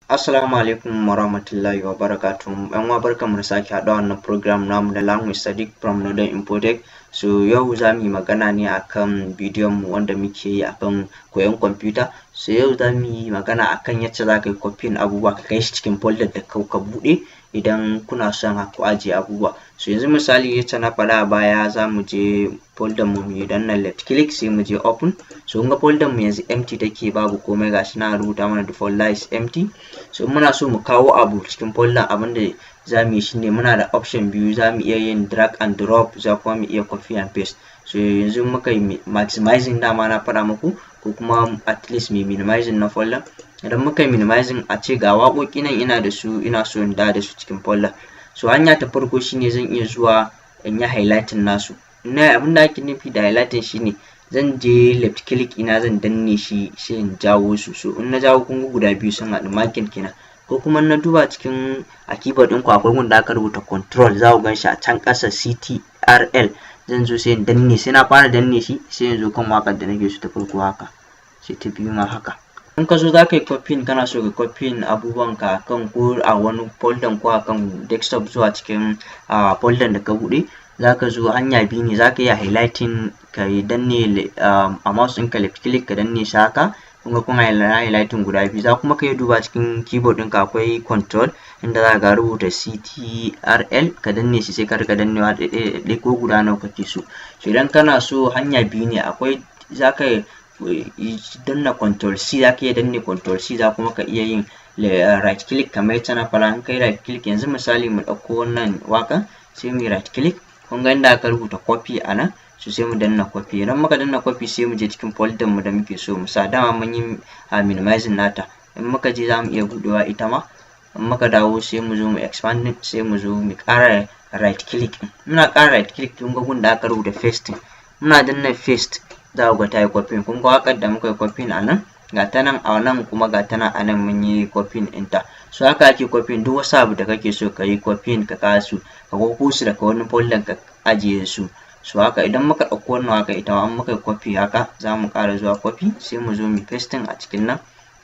Assalamu alaikum warahmatullahi wabarakatuh. ‘Yan uwa, barkanmu da sake haɗuwa wannan program namu na Learn with Sadiq from Northern Infotech. So yau za mu yi magana ne akan bidiyon mu wanda muke yi akan koyon kwamfuta. So yau za mu yi magana akan yacce za ka yi copying abubuwa ka kai shi cikin folder da ka buɗe idan kuna son ku ajiye abubuwa. So yanzu misali, yacce na faɗa a baya, za mu je folder mu, mu danna left click, sai mu je open. So kun ga folder mu yanzu empty take, babu komai. Gashi na rubuta mana "The folder is empty". So muna so mu kawo abu cikin folder, abinda za mu yi shine muna da option biyu: za mu iya yin drag and drop, za kuma mu iya copy and paste. So yanzu muka yi maximizing, dama na faɗa muku, ko kuma at least mu minimizing na folder. Idan muka yi minimizing, a ce ga waƙoƙi nan ina da su, ina so in dawo da su cikin folder. So hanya ta farko shine zan iya zuwa in yi highlighting nasu. Na abin da ake nufi da highlighting shine zan je left click ina, zan danne shi, sai in jawo su. So in na jawo, kun ga guda biyu sun haɗu, marking kenan. Ko kuma na duba cikin a keyboard ɗinku, akwai wanda aka rubuta control, za ku gan shi a can ƙasa, CTRL. Zan zo sai in danne, sai na fara danne shi, sai in zo kan waƙar da nake so ta farko haka, sai ta biyu ma haka. In ka zo za ka yi copying, kana so ka copying abubuwan ka kan ko a wani folder ko a kan desktop zuwa cikin folder da ka buɗe, za ka zo hanya biyu ne. Za ka iya highlighting, ka yi danne a mouse ɗinka left click, ka danne shi haka. Kun ga kun highlighting guda biyu. Za kuma ka iya duba cikin keyboard ɗinka, akwai control inda za ka rubuta CTRL, ka danne shi, sai ka rika dannewa ɗaya ko guda nawa kake so. So idan kana so, hanya biyu ne akwai: za ka danna control C, za ka iya danne control C, za kuma ka iya yin right click kamar yacce na faɗa. In kai right click, yanzu misali mu ɗauko wannan waƙan, sai mu yi right click, kun ga inda aka rubuta copy a nan. So sai mu danna copy. Idan muka danna copy, sai mu je cikin folder mu da muke so mu sa. Dama mun yi minimizing nata. In muka je, za mu iya buɗewa ita ma. In muka dawo, sai mu zo mu expanding, sai mu zo mu ƙara right click. Muna ƙara right click, kun ga gun da aka rubuta pasting. Muna danna paste, za ku ga ta yi copying. Kun ga waƙar da muka yi copying a nan, ga ta nan a nan, kuma ga ta nan a nan, mun yi copying ɗinta. So haka ake copying duk wasu abu da kake so ka yi copying, ka kasu ka kwafo su daga wani folder ka ajiye su. So haka idan muka ɗauko wannan waka, ita ma in muka yi copy haka, za mu ƙara zuwa copy, sai mu zo mu pasting a cikin nan.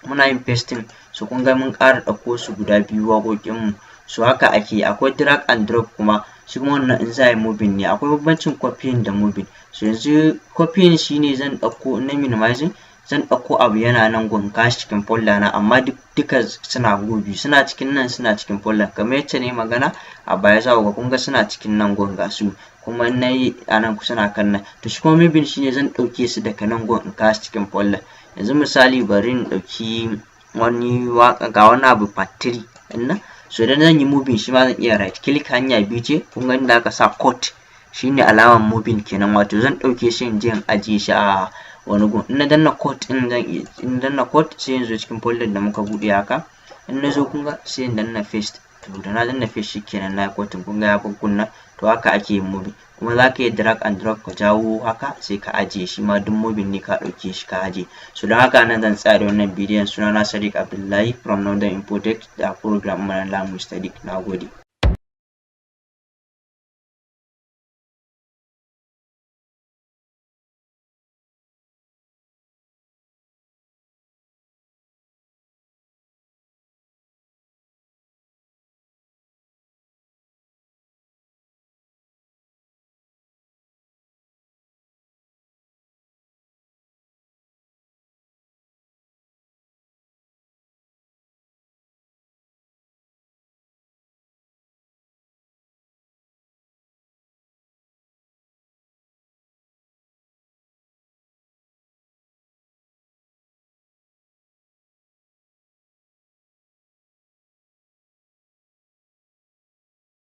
Muna yin pasting, so kun ga mun ƙara ɗauko su guda biyu, waƙoƙin mu. So haka ake. Akwai drag and drop kuma, shi kuma wannan in za a yi moving ne. Akwai bambancin copying da moving. So yanzu copying shine zan ɗauko na minimizing, zan ɗauko abu yana nan gun kashi cikin folder na, amma duk duka suna gu biyu, suna cikin nan, suna cikin folder. Kamar yacce ne magana a baya, za ku ga, kun ga suna cikin nan gun, ga su kuma na yi a nan, suna kan nan. To shi kuma moving shine zan ɗauke su daga nan gun in kasu cikin folder. Yanzu misali, bari in ɗauki wani waƙa, ga wani abu part 3 ɗin nan. So idan zan yi moving, shi ma zan iya right click, hanya biyu ce. Kun ga inda aka sa cut, shine alaman moving kenan, wato zan ɗauke shi in je in ajiye shi a wani gun. In na danna cut ɗin, zan iya in danna cut, sai in zo cikin folder da muka buɗe haka. In na zo, kun ga, sai in danna paste. To da na danna paste, shikenan, na yi cutting, kun ga ya bar gun nan. To haka ake yin moving. Kuma za ka yi drag and drop, ka jawo haka, sai ka ajiye. Shi ma duk moving ne, ka ɗauke shi ka ajiye. So don haka nan zan tsaya da wannan bidiyon. Sunana Sadiq Abdullahi from Northern Infotech da program mana Learn with Sadiq. Na gode.